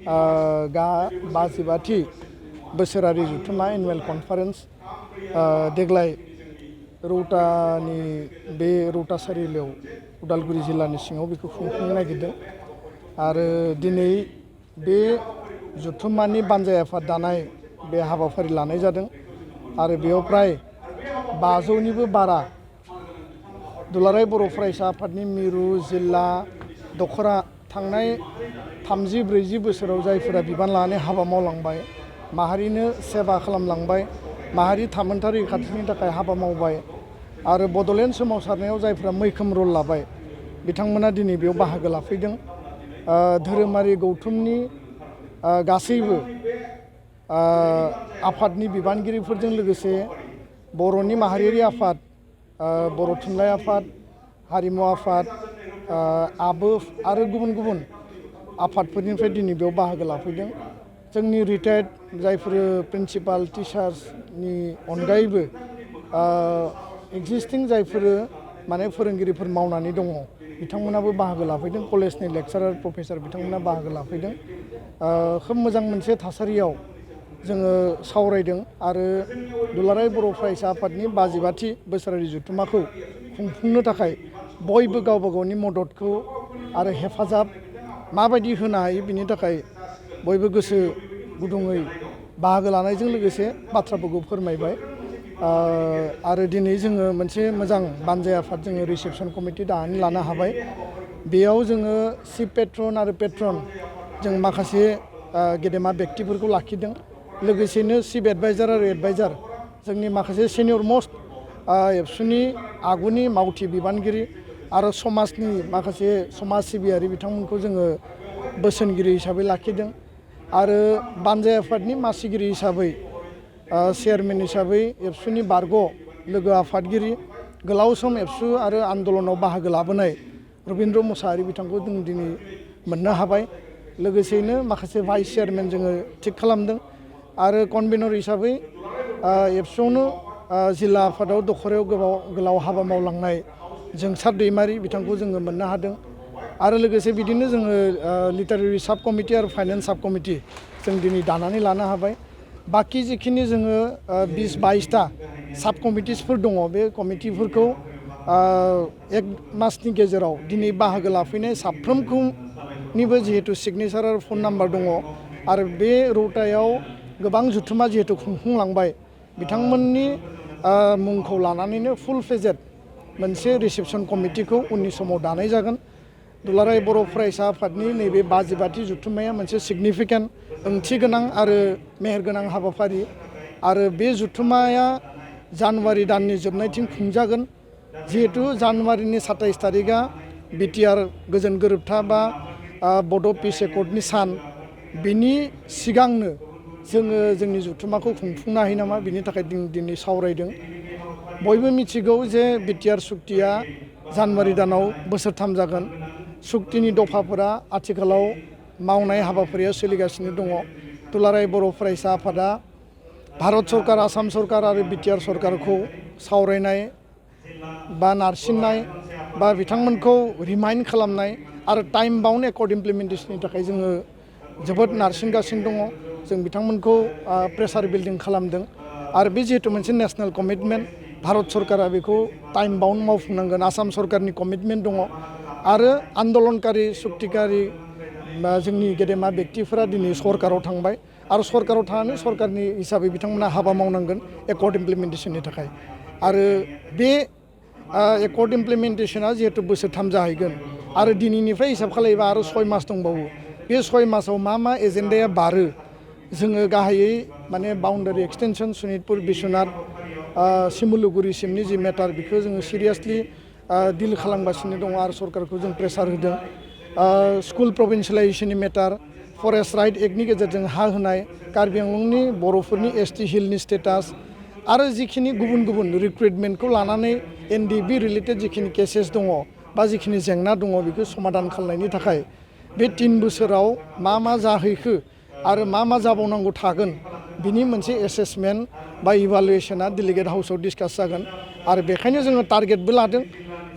गा 52थि बोसोरारि जथुम्मा annual conference देग्लाय रौतानि बे रौता सारिआलियाव उदालगुरि जिल्लानि सिङाव बेखौ खुंफुंनो नागिरदों आरो दिनै बे जथुम्मानि बानजाय आफाद दानाय बे हाबाफारि लानाय जादों आरो बेयाव प्राय 500निबो बारा दुलाराय बर' फरायसा आफादनि मिरु जिल्ला दखरा थांनाय 30-40 बोसोराव जायफोरा बिबान लानानै हाबा मावलांबाय माहारिनो सेवा खालामलांबाय माहारि थामोनथा रैखाथिनि थाखाय हाबा मावबाय आरो बड'लेण्ड सोमावसारनायाव जायफोरा मैखोम रल लाबाय बिथांमोना दिनै बेयाव बाहागो लाफैदों धोरोमारि गौथुमनि गासैबो आफादनि बिबानगिरिफोरजों लोगोसे बर'नि माहारियारि आफाद बर' थुनलाइ आफाद हारिमु आफाद आबो आरो गुबुन गुबुन आफादफोरनिफ्राय दिनै बेयाव बाहागो लाफैदों जोंनि रिटायार्ड जायफोर प्रिन्सिपाल टिचार्सनि अनगायैबो एक्जिस्टिं जायफोर माने फोरोंगिरिफोर मावनानै दङ बिथांमोनाबो बाहागो लाफैदों कलेजनि लेक्सारार प्रफेसर बिथांमोना बाहागो लाफैदों खोब मोजां मोनसे थासारियाव जोङो सावरायदों आरो दुलाराय बर' फरायसा आफादनि 52थि बोसोरारि जथुम्माखौ खुंफुंनो थाखाय बयबो गावबा गावनि मददखौ आरो हेफाजाब माबायदि होनो हायो बिनि थाखाय बयबो गोसो गुदुङै बाहागो लानायजों लोगोसे बाथ्राफोरखौ फोरमायबाय आरो दिनै जोङो मोनसे मोजां बानजाय आफाद जोङो रिसेपसन कमिटि दानानै लानो हाबाय बेयाव जोङो चिफ पेट्रन आरो पेट्रन जों माखासे गेदेमा व्यक्तिफोरखौ लाखिदों लोगोसेनो चिफ एडभाइजार आरो एडभाइजार जोंनि माखासे सिनियर मस्ट एबसुनि आगुनि मावथि बिबानगिरि आरो समाजनि माखासे समाज सिबियारि बिथांमोनखौ जोङो बोसोनगिरि हिसाबै लाखिदों आरो बानजाय आफादनि मासिगिरि हिसाबै चेयारमेन हिसाबै एबसुनि बारग' लोगो आफादगिरि गोलाव सम एबसु आरो आन्दलनाव बाहागो लाबोनाय रबिन्द्र मुसाहारि बिथांखौ जों दिनै मोननो हाबाय लोगोसेयैनो माखासे भाइस चेयारमेन जोङो थिग खालामदों आरो कनभेनर हिसाबै एबसुआवनो जिल्ला आफादाव दखरायाव गोलाव हाबा मावलांनाय जोंसार दैमारि बिथांखौ जोङो मोननो हादों आरो लोगोसे बिदिनो जोङो लिटारेरि साब कमिटि आरो फाइनेन्स साब कमिटि जों दिनै दानानै लानो हाबाय बाखि जिखिनि जोङो 20-22टा साब कमिटिसफोर दङ बे कमिटिफोरखौ एक मासनि गेजेराव दिनै बाहागो लाफैनाय साफ्रोमखौनिबो जिहेतु सिगनेचार आरो फन नाम्बार दङ आरो बे रौतायाव गोबां जथुम्मा जिहेतु खुंफुंलांबाय बिथांमोननि मुंखौ लानानैनो फुल फेजेड मोनसे रिसेपसन कमिटिखौ उननि समाव दानाय जागोन दुलाराय बर' फरायसा आफादनि नैबे 52थि जथुम्माया मोनसे सिगनिफिकेन्ट ओंथि गोनां आरो मेहेरगोनां हाबाफारि आरो बे जथुम्माया जानुवारि दाननि जोबनायथिं खुंजागोन जिहेतु जानुवारिनि 27 तारिखआ बिटिआर गोजोन गोरोबथा बा बड' पिस एकर्डनि सान बिनि सिगांनो जोङो जोंनि जथुम्माखौ खुंफुंनो हायो नामा बिनि थाखाय दिनै सावरायदों बयबो मिथिगौ जे बिटिआर सुक्तिया जानुवारि दानाव बोसोरथाम जागोन सुक्तिनि दफाफोरा आथिखालाव मावनाय हाबाफारिया सोलिगासिनो दङ दुलाराय बर' फरायसा आफादा भारत सरकार आसाम सरकार आरो बिटिआर सरकारखौ सावरायनाय बा नारसिननाय बा बिथांमोनखौ रिमाइन्ड खालामनाय आरो टाइम बाउन्ड एकर्ड इमप्लिमेन्टेसननि थाखाय जोङो जोबोद नारसिनगासिनो दङ जों बिथांमोनखौ प्रेसार बिल्डिं खालामदों आरो बे जिहेतु मोनसे नेशनेल कमिटमेन्ट भारत सरकारा बेखौ टाइम बाउन्ड मावफुंनांगोन आसाम सरकारनि कमिटमेन्ट दङ आरो आन्दलनकारि सुक्तिकारि जोंनि गेदेमा व्यक्तिफोरा दिनै सरकाराव थांबाय आरो सरकाराव थानानै सरकारनि हिसाबै बिथांमोना हाबा मावनांगोन एकर्ड इमप्लिमेन्टेसननि थाखाय आरो बे एकर्ड इमप्लिमेन्टेसना जिहेतु बोसोरथाम जाहैगोन आरो दिनैनिफ्राय हिसाब खालामोबा आरो 6 मास दंबावो बे 6 मासाव मा एजेन्डाया बारो जोङो गाहायै माने बाउन्डारि एक्सटेनसन सनितपुर बिश्वनाथ सिमुलुगुरिसिमनि जि मेटार बेखौ जोङो सिरियासलि डिल खालामगासिनो दङ आरो सरकारखौ जों प्रेसार होदों स्कुल प्रभिन्सियेलाइजेसननि मेटार फरेस्ट राइट एक्टनि गेजेरजों हा होनाय कार्बि आंलंनि बर'फोरनि एसटि हिलनि स्टेटास आरो जिखिनि गुबुन गुबुन रिक्रुइटमेन्टखौ लानानै एनडिबि रिलेटेड जिखिनि केसेस दङ बा जिखिनि जेंना दङ बेखौ समाधान खालामनायनि थाखाय बे 3 बोसोराव मा जाहैखो आरो मा जाबावनांगौ थागोन बिनि मोनसे एसेसमेन्ट बा इभालुएसना डेलिगेट हाउसआव डिसकास जागोन आरो बेखायनो जोङो टारगेटबो लादों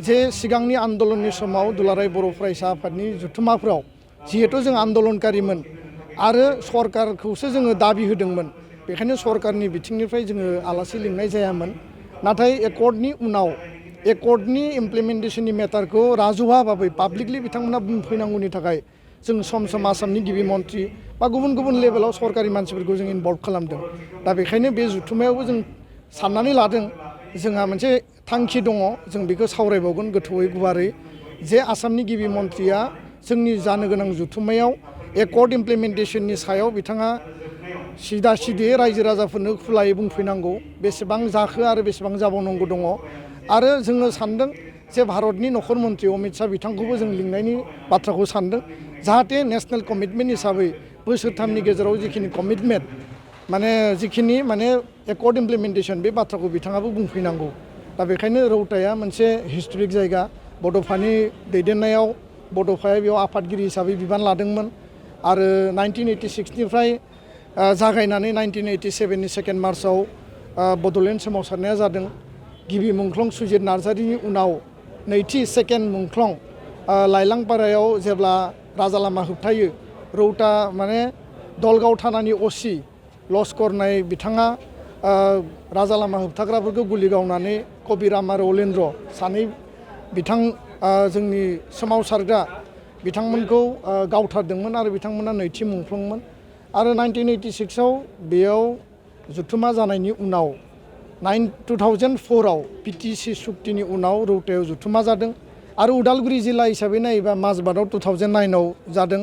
जे सिगांनि आन्दलननि समाव दुलाराय बर' फरायसा आफादनि जथुम्माफ्राव जिहेतु जों आन्दलनकारिमोन आरो सरकारखौसो जोङो दाबि होदोंमोन बेखायनो सरकारनि बिथिंनिफ्राय जोङो आलासि लिंनाय जायामोन नाथाय एकर्डनि उनाव एकर्डनि इमप्लिमेन्टेसननि मेटारखौ राजहुवा भाबै पाब्लिकलि बिथांमोना बुंफैनांगौनि थाखाय जों सम सम आसामनि गिबि मन्थ्रि बा गुबुन गुबुन लेभेलाव सरकारि मानसिफोरखौ जों इनभल्भ खालामदों दा बेखायनो बे जथुम्मायावबो जों साननानै लादों जोंहा मोनसे थांखि दङ जों बेखौ सावरायबावगोन गोथौयै गुवारै जे आसामनि गिबि मन्थ्रिया जोंनि जानो गोनां जथुम्मायाव एकर्ड इमप्लिमेन्टेसननि सायाव बिथाङा सिदा सिदे रायजो राजाफोरनो खुलायै बुंफैनांगौ बेसेबां जाखो आरो बेसेबां जाबावनांगौ दङ आरो जोङो सानदों जे भारतनि नखर मन्थ्रि अमित शाह बिथांखौबो जों लिंनायनि बाथ्राखौ सानदों जाहाथे नेशनेल कमिटमेन्ट हिसाबै बोसोरथामनि गेजेराव जिखिनि कमिटमेन्ट जिखिनि एकर्ड इमप्लिमेन्टेसन बे बाथ्राखौ बिथाङाबो बुंफैनांगौ दा बेखायनो रौताया मोनसे हिस्टरिक जायगा बड'फानि दैदेननायाव बड'फाया बेयाव आफादगिरि हिसाबै बिबान लादोंमोन आरो 1986निफ्राय जागायनानै 1987नि 2 मार्चआव बड'लेण्ड सोमावसारनाया जादों गिबि मुंख्लं सुजित नार्जारिनि उनाव नैथि सेकेन्ड मुंख्लं लाइलांपारायाव जेब्ला राजा लामा होबथायो रौता दलगाव थानानि असि लस्कर नाय बिथाङा राजा लामा होबथाग्राफोरखौ गुलि गावनानै कबिराम आरो अलेन्द्र सानै बिथां जोंनि सोमावसारग्रा बिथांमोनखौ गावथारदोंमोन आरो बिथांमोना नैथि मुंख्लंमोन आरो 1986आव बेयाव जथुम्मा जानायनि उनाव 2004आव पिटिसि सुक्तिनि उनाव रौतायाव जथुम्मा जादों आरो उदालगुरि जिल्ला हिसाबै नायोबा माजबाटआव 2009आव जादों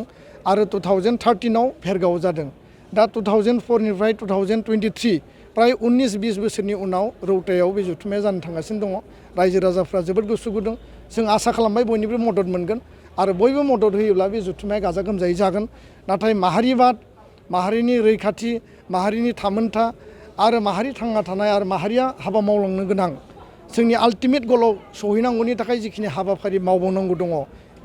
आरो 2013आव भेरगावआव जादों दा 2004निफ्राय 2023 प्राय 19-20 बोसोरनि उनाव रौतायाव बे जथुम्माया जानो थांगासिनो दङ रायजो राजाफ्रा जोबोद गोसो गुदुं जों आसा खालामबाय बयनिबो मदद मोनगोन आरो बयबो मदद होयोब्ला बे जथुम्माया गाजा गोमजायै जागोन नाथाय माहारिबाद माहारिनि रैखाथि माहारिनि थामोनथा आरो माहारि थांना थानाय आरो माहारिया हाबा मावलांनो गोनां जोंनि आल्टिमेट गलाव सहैनांगौनि थाखाय जिखिनि हाबाफारि मावबावनांगौ दङ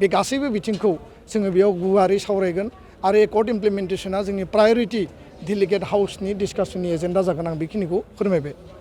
बे गासैबो बिथिंखौ जोङो बेयाव गुवारै सावरायगोन आरो एकर्ड इमप्लिमेन्टेसना जोंनि प्रायरिटि डेलिगेट हाउसनि डिसकासननि एजेन्डा जागोन आं बेखिनिखौ फोरमायबाय